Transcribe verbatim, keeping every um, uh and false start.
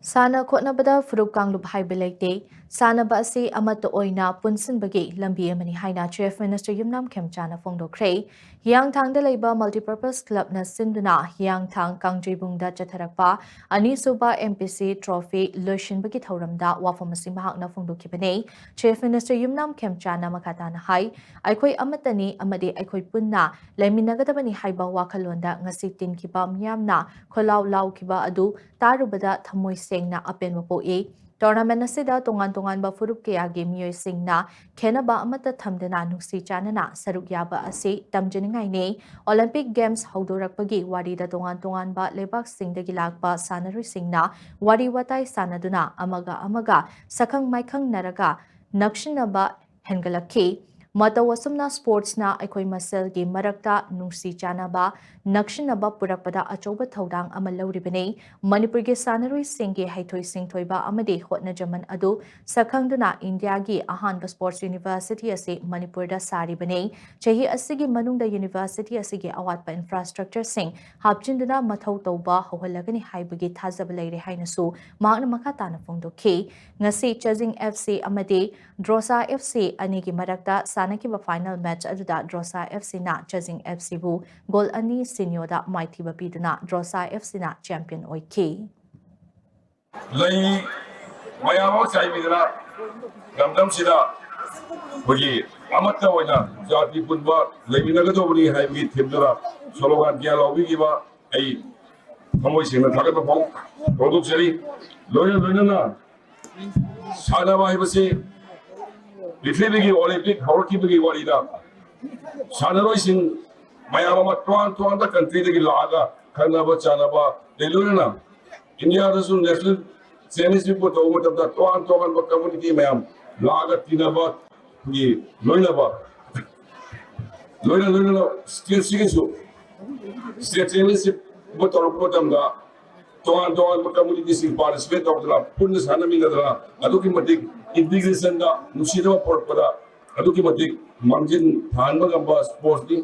ꯁꯥꯟꯅ ꯈꯣꯠꯅꯕꯗ ꯐꯨꯔꯨꯞ ꯀꯥꯡꯂꯨꯞ ꯍꯥꯏꯕ ꯂꯩꯇꯦ꯫ ꯁꯥꯟꯅꯕ ꯑꯁꯤ ꯑꯃꯠꯇ ꯑꯣꯏꯅ ꯄꯨꯟꯁꯤꯟꯕꯒꯤ ꯂꯝꯕꯤ ꯑꯃꯅꯤ ꯍꯥꯏꯅ Chief Minister ꯌꯨꯝꯅꯥꯝ ꯈꯦꯝꯆꯥꯅ ꯐꯣꯡꯗꯣꯛꯈ꯭ꯔꯦ꯫ ꯍꯤꯌꯥꯡꯊꯥꯡꯗ ꯂꯩꯕ Multipurpose Clubꯅ ꯁꯤꯟꯗꯨꯅ ꯍꯤꯌꯥꯡꯊꯥꯡ ꯀꯥꯡꯖꯩꯕꯨꯡꯗ ꯆꯠꯊꯔꯛꯄ ꯑꯅꯤꯁꯨꯕ M P C Trophy ꯂꯣꯏꯁꯤꯟꯕꯒꯤ ꯊꯧꯔꯝꯗ ꯋꯥꯐꯝ ꯑꯁꯤ ꯃꯍꯥꯛꯅ ꯐꯣꯡꯗꯣꯛꯈꯤꯕꯅꯤ꯫ Chief Minister ꯌꯨꯝꯅꯥꯝ ꯈꯦꯝꯆꯥꯅ ꯃꯈꯥ ꯇꯥꯅ ꯍꯥꯏ, ꯑꯩꯈꯣꯏ ꯑꯃꯠꯇꯅꯤ ꯑꯃꯗꯤ ꯑꯩꯈꯣꯏ ꯄꯨꯟꯅ ꯂꯩꯃꯤꯟꯅꯒꯗꯕꯅꯤ ꯍꯥꯏꯕ ꯋꯥꯈꯜꯂꯣꯟꯗ ꯉꯁꯤ ꯇꯤꯟꯈꯤꯕ ꯃꯤꯌꯥꯝꯅ ꯈꯣꯜꯂꯥꯎ ꯂꯥꯎꯈꯤꯕ ꯑꯗꯨ ꯇꯥꯔꯨꯕꯗ ꯊꯃꯣꯏ ꯁꯦꯡꯅ ꯑꯄꯦꯟꯕ ꯄꯣꯛꯏ꯫ Tournament ꯑꯁꯤꯗ ꯇꯣꯉꯥꯟ ꯇꯣꯉꯥꯟꯕ ꯐꯨꯔꯨꯞ ꯀꯌꯥꯒꯤ ꯃꯤꯑꯣꯏꯁꯤꯡꯅ ꯈꯦꯟꯅꯕ ꯑꯃꯠꯇ ꯊꯝꯗꯅ ꯅꯨꯡꯁꯤ ꯆꯥꯟꯅꯅ ꯁꯔꯨꯛ ꯌꯥꯕ ꯑꯁꯤ ꯇꯝꯖꯅꯤꯡꯉꯥꯏꯅꯤ꯫ Olympic Games ꯍꯧꯗꯣꯔꯛꯄꯒꯤ ꯋꯥꯔꯤꯗ ꯇꯣꯉꯥꯟ ꯇꯣꯉꯥꯟꯕ ꯂꯩꯕꯥꯛꯁꯤꯡꯗꯒꯤ ꯂꯥꯛꯄ ꯁꯥꯟꯅꯔꯣꯏꯁꯤꯡꯅ ꯋꯥꯔꯤ ꯋꯥꯇꯥꯏ ꯁꯥꯟꯅꯗꯨꯅ ꯑꯃꯒ ꯑꯃꯒ ꯁꯛꯈꯪ ꯃꯥꯏꯈꯪꯅꯔꯒ ꯅꯛꯁꯤꯟꯅꯕ ꯍꯦꯟꯒꯠꯂꯛꯈꯤ꯫ ꯃꯇꯧ ꯑꯁꯨꯝꯅ sportsꯅ ꯑꯩꯈꯣꯏ ꯃꯁꯦꯜꯒꯤ ꯃꯔꯛꯇ ꯅꯨꯡꯁꯤ ꯆꯥꯟꯅꯕ, ꯅꯛꯁꯤꯟꯅꯕ ꯄꯨꯔꯛꯄꯗ ꯑꯆꯧꯕ ꯊꯧꯗꯥꯡ ꯑꯃ ꯂꯧꯔꯤꯕꯅꯤ꯫ ꯃꯅꯤꯄꯨꯔꯒꯤ ꯁꯥꯟꯅꯔꯣꯏꯁꯤꯡꯒꯤ ꯍꯩꯊꯣꯏ ꯁꯤꯡꯊꯣꯏꯕ ꯑꯃꯗꯤ ꯍꯣꯠꯅꯖꯃꯟ ꯑꯗꯨ ꯁꯛꯈꯪꯗꯨꯅ ꯏꯟꯗꯤꯌꯥꯒꯤ ꯑꯍꯥꯟꯕ sports university ꯑꯁꯤ ꯃꯅꯤꯄꯨꯔꯗ ꯁꯥꯔꯤꯕꯅꯤ꯫ ꯆꯍꯤ ꯑꯁꯤꯒꯤ ꯃꯅꯨꯡꯗ university ꯑꯁꯤꯒꯤ ꯑꯋꯥꯠꯄ infrastructureꯁꯤꯡ ꯍꯥꯞꯆꯤꯟꯗꯨꯅ ꯃꯊꯧ ꯇꯧꯕ ꯍꯧꯍꯜꯂꯒꯅꯤ ꯍꯥꯏꯕꯒꯤ ꯊꯥꯖꯕ ꯂꯩꯔꯦ ꯍꯥꯏꯅꯁꯨ ꯃꯍꯥꯛꯅ ꯃꯈꯥ ꯇꯥꯅ ꯐꯣꯡꯗꯣꯛꯈꯤ꯫ ꯉꯁꯤ ꯆꯖꯤꯡ F C ꯑꯃꯗꯤ ꯗ꯭ꯔꯣꯁꯥ F C ꯑꯅꯤꯒꯤ ꯃꯔꯛꯇ ꯁꯥꯟꯅꯈꯤꯕ final match ꯑꯗꯨꯗ ꯗ꯭ꯔꯣꯁꯥ F Cꯅ ꯆꯖꯤꯡ F Cꯕꯨ goal ꯑꯅꯤ ꯁꯤꯅꯣꯗ ꯃꯥꯏꯊꯤꯕ ꯄꯤꯗꯨꯅ ꯗ꯭ꯔꯣꯁꯥ F Cꯅ champion ꯑꯣꯏꯈꯤ꯫ ꯂꯩ ꯃꯌꯥꯝ ꯑꯃ ꯆꯥꯏꯕꯤꯗꯅ ꯂꯝꯗꯝꯁꯤꯗ ꯑꯩꯈꯣꯏꯒꯤ ꯑꯃꯠꯇ ꯑꯣꯏꯅ ꯖꯥꯇꯤ ꯄꯨꯟꯕ ꯂꯩꯃꯤꯟꯅꯒꯗꯧꯕꯅꯤ ꯍꯥꯏꯕꯒꯤ themeꯗꯨꯅ slogan ꯀꯌꯥ ꯂꯥꯎꯕꯤꯈꯤꯕ ꯑꯩ ꯊꯃꯣꯏ ꯁꯦꯡꯅ ꯊꯥꯒꯠꯄ ꯐꯣꯡ-, ꯐꯣꯡꯗꯣꯛꯆꯔꯤ꯫ ꯂꯣꯏꯅ ꯂꯣꯏꯅꯅ ꯁꯥꯟꯅꯕ ꯍꯥꯏꯕꯁꯤ ꯄ꯭ꯔꯤꯊꯤꯕꯤꯒꯤ Olympic ꯍꯧꯔꯛꯈꯤꯕꯒꯤ ꯋꯥꯔꯤꯗ ꯁꯥꯟꯅꯔꯣꯏꯁꯤꯡ ꯃꯌꯥꯝ ꯑꯃ ꯇꯣꯉꯥꯟ ꯇꯣꯉꯥꯟꯕ countryꯗꯒꯤ ꯂꯥꯛꯑꯒ ꯈꯪꯅꯕ ꯆꯥꯟꯅꯕ, ꯑꯗꯩ ꯂꯣꯏꯅꯅ ꯏꯟꯗꯤꯌꯥꯗꯁꯨ national championshipꯄꯨ ꯇꯧꯕ ꯃꯇꯝꯗ ꯇꯣꯉꯥꯟ ꯇꯣꯉꯥꯟꯕ community ꯃꯌꯥꯝ ꯂꯥꯛꯑꯒ ꯇꯤꯟꯅꯕꯒꯤ ꯂꯣꯏꯅꯕ, ꯂꯣꯏꯅ ꯂꯣꯏꯅꯅ stateꯁꯤꯒꯤꯁꯨ, state championshipꯄꯨ ꯇꯧꯔꯛꯄ ꯃꯇꯝꯗ ꯇꯣꯉꯥꯟ ꯇꯣꯉꯥꯟꯕ communityꯁꯤꯡ participate ꯇꯧꯗꯅ ꯄꯨꯟꯅ ꯁꯥꯟꯅꯃꯤꯟꯅꯗꯅ ꯑꯗꯨꯛꯀꯤ ꯃꯇꯤꯛ integrationꯗ ꯅꯨꯡꯁꯤꯅꯕ ꯄꯨꯔꯛꯄꯗ ꯑꯗꯨꯛꯀꯤ ꯃꯇꯤꯛ ꯃꯥꯡꯖꯤꯟ ꯊꯥꯍꯟꯕ ꯉꯝꯕ sportsꯅꯤ꯫